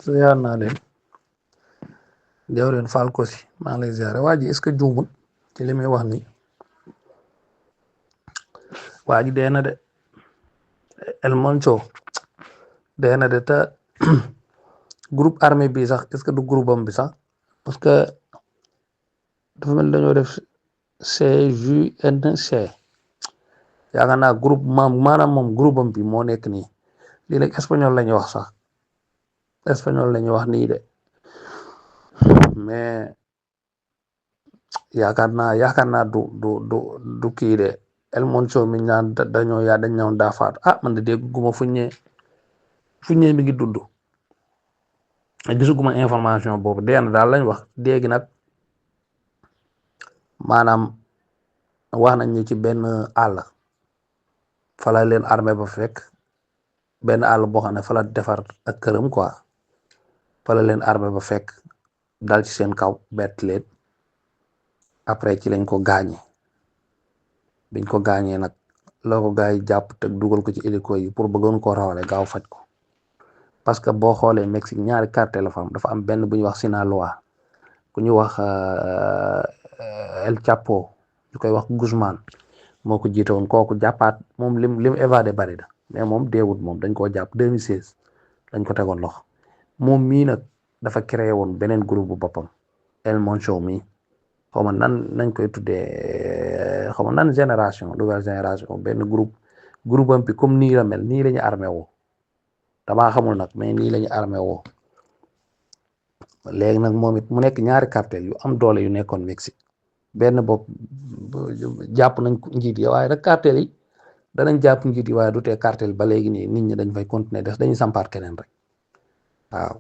ziar naa leen jaww leen faal ko si maa ngi lay ziare waa ji est-ce que juumul ci li muy wax ni waa ji dee na de El Moncho dee na de te groupe armé bi sax est-ce que du groupe am bi sax parce que dafa mel dañoo def CJNC yaakaar naa groupe maanaam moom groupe am bi moo nekk nii lii nag espagnol la ñuy wax sax espagnol la ñuy wax nii de mais yaakaar naa du kii de El Moncho mi naan dañ ñëw daa faatu man de dégg guma fuñ ne mi ngi dund gisuguma information boobu dee na daal lañ wax dégg nag maanaam wax nañ ni ci benn àll fa la leen armée ba fekk benn àll boo xam ne fa la defar ak këram quoi fa la leen armée ba fekk dal ci seen kaw bett leen après ci lañ ko gaañe biñ ko gaañee nag loo ko gaa yi jàpp te dugal ko ci hélico yi pour bëggoon koo rawale gaaw faj ko parce que boo xoolee Mexique ñaari cartel la fa am dafa am benn bu ñuy wax Sinaloa ku ñuy wax El Chapo ñu koy wax Guzman moo ko jiite woon kooku jàppaat moom lim évadé bari na mais moom deewut moom dañ koo jàpp 2016 dañ ko tegoon loxo moom mii nag dafa créé woon beneen groupe bu boppam El Moncho mii xaw ma nan nañ koy tuddee xaw ma nan génération nouvelle génération benn groupe am bi comme nii la mel nii la ñu armé woo damaa xamul nag mais nii la ñu armé woo léegi nag moom it mu nekk ñaari cartel yu am doole yu nekkoon Mexique benn bopp jàpp nañ njiit yi waaye nag cartel yi danañ jàpp njiit yi waaye du tee cartel ba léegi nii nit ñi dañ fay continuer des dañuy sampaat keneen rek waaw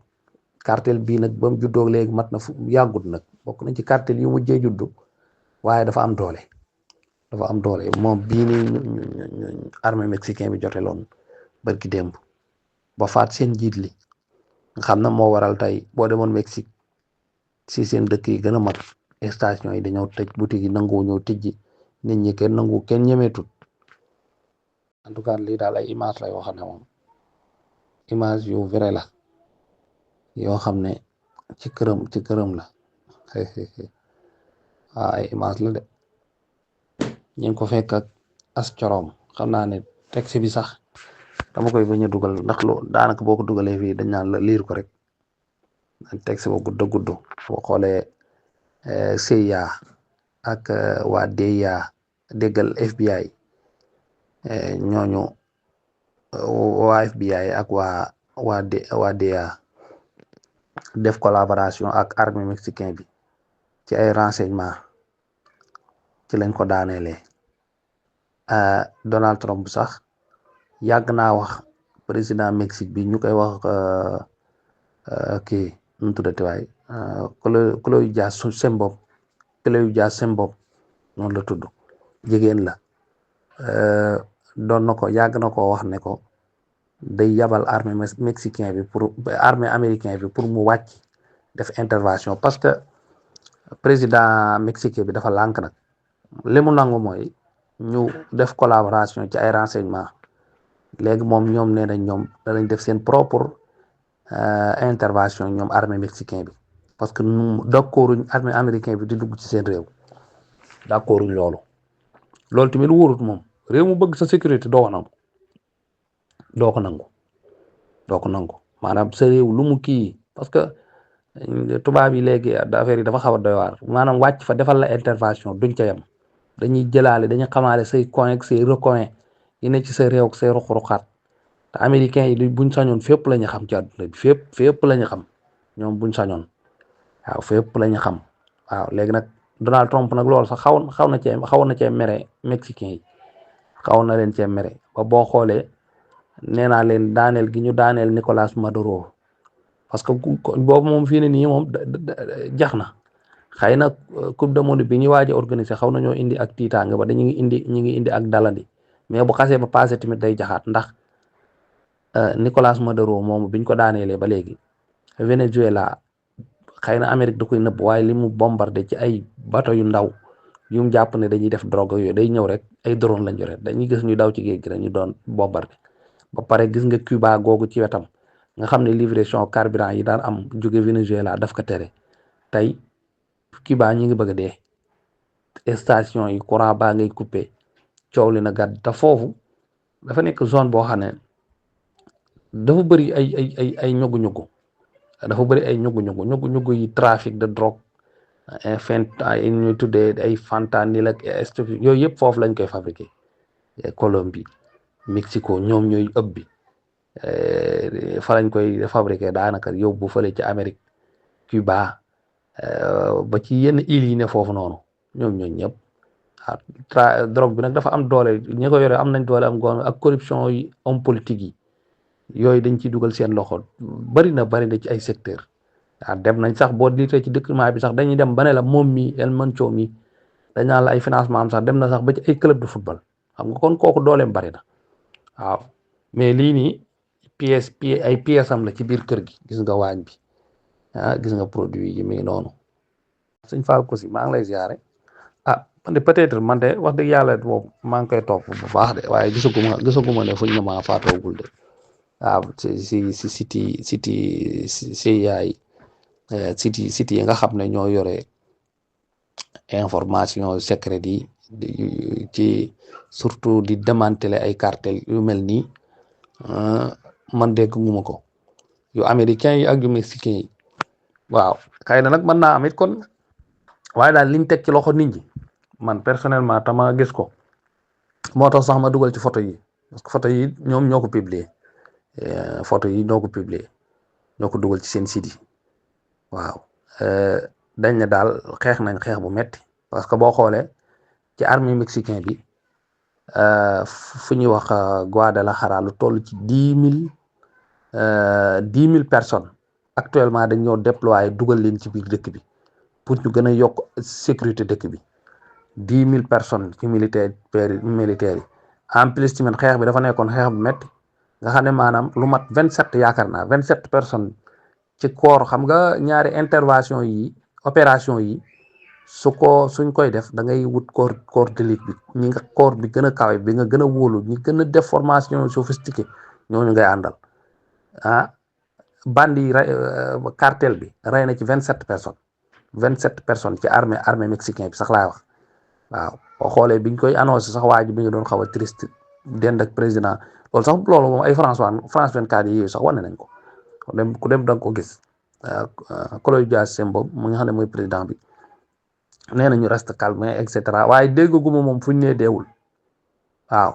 cartel bii nag ba mu juddoo léegi mat na fu yàggut nag bokk nañ ci cartel yu mujjee juddu waaye dafa am doole moom bii nii armée mexicain bi jote loon barki démb ba faat seen njiit li nga xam na moo waral tey boo demoon Mexique si seen dëkk yi gën a mag station yi dañoo tëj boutique yi nangu ñëw tijji nit ñi kenn ñemeetut en tout cas lii daal ay image la yoo xam ne moom image yu vrai la yoo xam ne ci këram la waaw ay image la de ñu ngi ko fekk ak as corom xam naa ne texte bi sax dama koy bañ a dugal ndax daanaka boo ko dugalee fii dañ naan la liir ko rek texte ba gudd boo xoolee CIA ak waa DEA déggal FBI ñooñu waa FBI ak waa DEA def collaboration ak armée mexicain bi ci ay renseignement ci lañ ko daaneele Donald Trump sax yàgg naa wax président Mexique bi ñu koy wax kii nu mu tuddati waay Claudia Sheinbaum noonu la tudd jigéen la doon na ko yàgg na ko wax ne ko day yabal armée mexicain bi pour armée américain bi pour mu wàcc def intervention parce que président mexicain bi dafa lànk nag li mu nangu mooy ñu def collaboration ci ay renseignement léegi moom ñoom nee nañ ñoom danañ def seen propre intervention ñoom armée mexicain bi parce que d'accorduñ armée américain bi di dugg ci seen réew d'accorduñ loolu tamit wóorut moom réew mu bëgg sa sécurité doo ko nangu maanaam sa réew lu mu kii parce que tubaab yi léegi affaire yi dafa xaw a doy waar maanaam wàcc fa defal la intervention duñ ca yem dañuy jëlaale dañuy xamaale say coin ak say recoin yi ne ci sa réew ak say ruq-ruqaat te américains yi buñ sañoon fépp la ñu xam ci àdduna bi fépp la ñu xam ñoom buñ sañoon waaw fépp la ñu xam waaw léegi nag Donald Trump nag loolu sax xawoon na cee mere mexicain yi xawoon na leen cee mere ba boo xoolee nee naa leen daaneel gi ñu daaneel Nicolas Maduro parce que boobu moom fii ne nii moom jax na xëy na coupe du monde bi ñu waaj a organiser xaw nañoo indi ak tiitaanga ba ñu ngi indi ak dalandi mais bu xasee ba passé tamit day jaxaat ndax Nicolas Maduro moom biñ ko daaneelee ba léegi Venezuela xëy na Amérique da koy nëbb waaye li mu bombardé ci ay bateau yu ndaw yu mu jàpp ne dañuy def drogue yooyu day ñëw rek ay drone lañ yore dañuy gis ñu daw ci géej gi rek ñu doon bombardé ba pare gis nga Cuba googu ci wetam nga xam ne livraison carburant yi daan am jóge Venezuela daf ko tere tey Cuba ñi ngi bëgg a dee station yi courant baa ngay coupé coow li na gàdd te foofu dafa nekk zone boo xam ne dafa bëri ay ñugu-ñugu dafa bëri ay ñugu-ñugu yi trafic de drogue fent ay ñuy tuddee ay fentanyl ak yooyu yëpp foofu lañ koy fabriqué Colombie Mexico ñoom ñooy ëpp bi fa lañ koy fabriqué daanaka yóbbu fële ci Amérique Cuba ba ci yenn îles yi ne foofu noonu ñoom ñëpp drogue bi nag dafa am doole ñi ko yore am nañ doole am goon ak corruption yi homme politique yi yooyu dañ ciy dugal seen loxo bari na ci ay secteur dem nañ sax boo liitee ci document bi sax dañuy dem ba ne la moom mi El Mencho mi dañ naan la ay financement am sax dem na sax ba ci ay club de football xam nga kon kooku dooleem bari na waaw mais lii nii ay pièces am la ci biir kër gi gis nga waañ bi gis nga produit yi mi ngi noonu sëñ Fall ko si maa ngi lay ziare man de peut-être man de wax dëgg yàlla boobu maa ngi koy topp bu baax de waaye gisaguma ne fuñ ne maa faatoogul de waaw si siti CIA yi site yi nga xam ne ñoo yore information secret yi ci surtout di démanteler ay cartel yu mel nii man dégg guma ko yu américains yi ak yu mexicains yi waaw xëy na nag mën naa am it kon waaye daal liñ teg ci loxo nit ñi man personnellement tama gis ko moo tax sax ma dugal ci photo yi parce que photo yi ñoom ñoo ko publier photo yi ñoo ko publier ñoo ko dugal ci seen site yi waaw dañ ne daal xeex nañ xeex bu metti parce que boo xoolee ci armée mexicain bi fu ñuy wax Guadalajara lu toll ci 10 000 personnes actuellement dañ ñoo déployer dugal leen ci biir dëkk bi pour ñu gën a yokk sécurité dëkk bi 10 000 personnes ci militaires yi en plus tamit xeex bi dafa nekkoon xeex bu metti nga xam ne maanaam lu mat 27 yaakaar naa 27 personnes ci corps xam nga ñaari intervention yi opération yi suñ koy def da ngay wut corps d'élite bi ñi nga corps bi gën a kawe bi nga gën a wóolu ñi gën a def formation sophistiqué ñooñu ngay àndal bandi cartel bi rey na ci 27 personnes ci armée mexicain bi sax laay wax waaw boo xoolee biñ koy annoncé sax waa ji bi nga doon xaw a triste dend ak président loolu moom ay France 24 yi sax wane nañ ko ku dem da nga ko gis Coloy Dia Sembo mu nga xam ne mooy président bi nee na ñu reste calme et cetera waaye dégguma moom fu ñu nee deewul waaw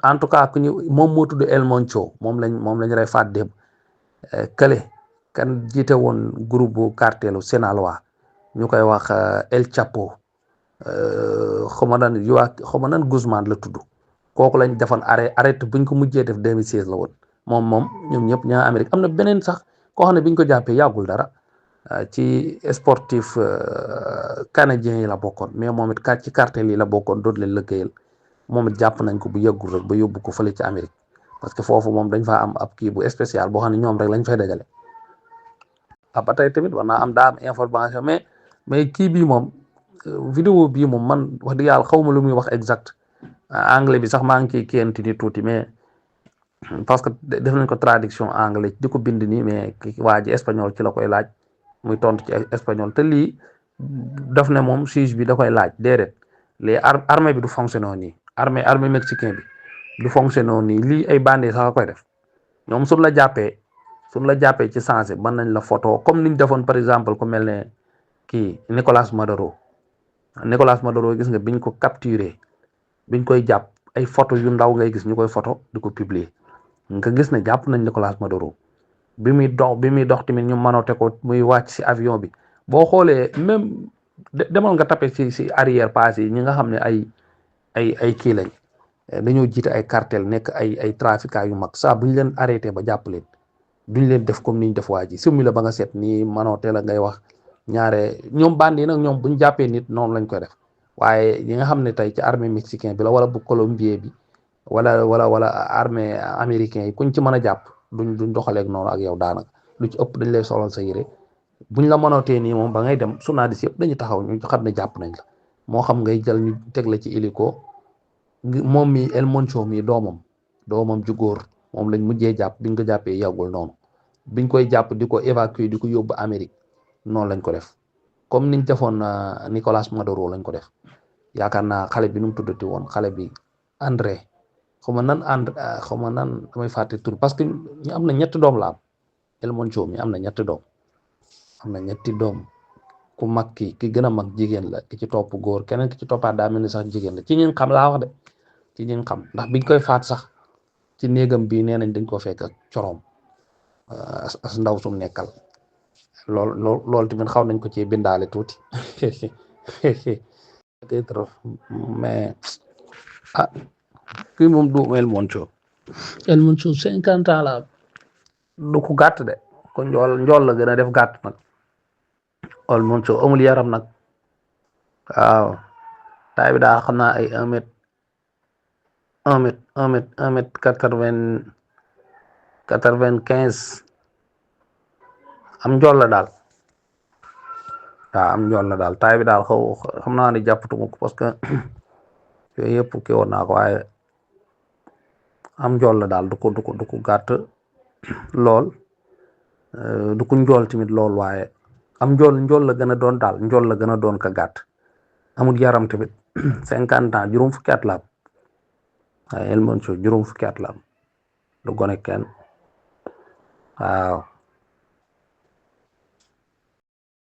en tout cas ku ñu moom moo tudd El Moncho moom lañ rey faat démb kële kan jiite woon groupe bu cartelu Sinaloa ñu koy wax El Chapo xama nan Guzman la tudd kooku lañ defoon arrêté buñ ko mujjee def 2016 la woon moom ñoom ñëpp ñaa Amérique am na beneen sax koo xam ne biñ ko jàppee yàggul dara ci sportif canadien yi la bokkoon mais moom it ci cartel yi la bokkoon doon leen lëggéeyal moom it jàpp nañ ko bu yëggul rek ba yóbbu ko fële ci Amérique parce que foofu moom dañ faa am ab kii bu spécial boo xam ne ñoom rek lañ fay dajale ba tey tamit war naa am daa am information mais kii bii moom vidéo bii moom man wax dëgg yàlla xawma lu muy wax exact anglais bi sax maa ngi ciy kéenti ni tuuti mais parce que def nañ ko traduction anglais di ko bind nii mais waa ji espagnol ci la koy laaj muy tontu ci espagnol te lii daf ne moom juge bi da koy laaj déedéet les armée bi du fonctionner nii armée mexicain bi du fonctionner nii lii ay bandi sax a koy def ñoom suñ la jàppee ci sensé mën nañ la photo comme niñ defoon par exemple ku mel ne kii Nicolas Maduro gis nga biñ ko capturé biñ koy jàpp ay photo yu ndaw ngay gis ñu koy photo di ko publier nga gis ne jàpp nañ Nicolas Maduro bi muy dox tamit ñu manote ko muy wàcc ci avion bi boo xoolee même demal nga tapé ci arrière pass yi ñi nga xam ne ay kii lañ dañoo jiite ay cartel nekk ay trafiquants yu mag saa bu ñu leen arrêté ba jàpp leen duñ leen def comme niñ def waa ji summi la ba nga seet nii manote la ngay wax ñaare ñoom bandi yi nag ñoom buñ jàppee nit noonu lañ koy def waaye ñi nga xam ne tey ci armée mexicain bi la wala bu colombien bi wala armée américain yi kuñ ci mën a jàpp duñ doxaleeg noonu ak yow daanaka lu ci ëpp dañ lay solal sa yére buñ la mënotee nii moom ba ngay dem journaliste yëpp dañu taxaw ñu xam ne jàpp nañ la moo xam ngay jël ñu teg la ci hélico moom mi El Moncho mi doomam ju góor moom lañ mujjee jàpp biñ ko jàppee yàggul noonu biñ koy jàpp di ko évacuer di ko yóbbu Amérique noonu lañ ko def comme niñ defoon Nicolas Maduro lañ ko def yaakaar naa xale bi nu mu tuddati woon xale bi André xaw ma nan xaw ma nan damay fàtte tur parce que ñu am na ñetti doom la am El Moncho mi am na ñetti doom ku mag ki gën a mag jigéen la ki ci topp góor keneen ki ci toppaat daa mel ni sax jigéen la ci ñun xam laa wax de ci ñun xam ndax biñ koy faat sax ci néegam bii nee nañ dañ ko fekk ak coroom as ndaw sum nekkal loolu tamit xaw nañ ko ci bindaale tuuti mais kii moom du El Moncho 50 ans la du ko gàtt de ko njool la gën a def gàtt nag El Moncho amul yaram nag waaw taay bi daal xam naa ay 1 mètre 95 am njool la daal waaw am njool la daal taay bi daal xam naa ne jàppatuma ko parce que yooyu yëpp kii woon naa ko waaye am njool la daal du ko gàtt lool du ko njool tamit lool waaye am njool la gën a doon daal njool la gën a doon ka gàtt amul yaram tamit 50 ans juróom fukki at la am waaye El Moncho juróom fukki at la am du gone kenn waaw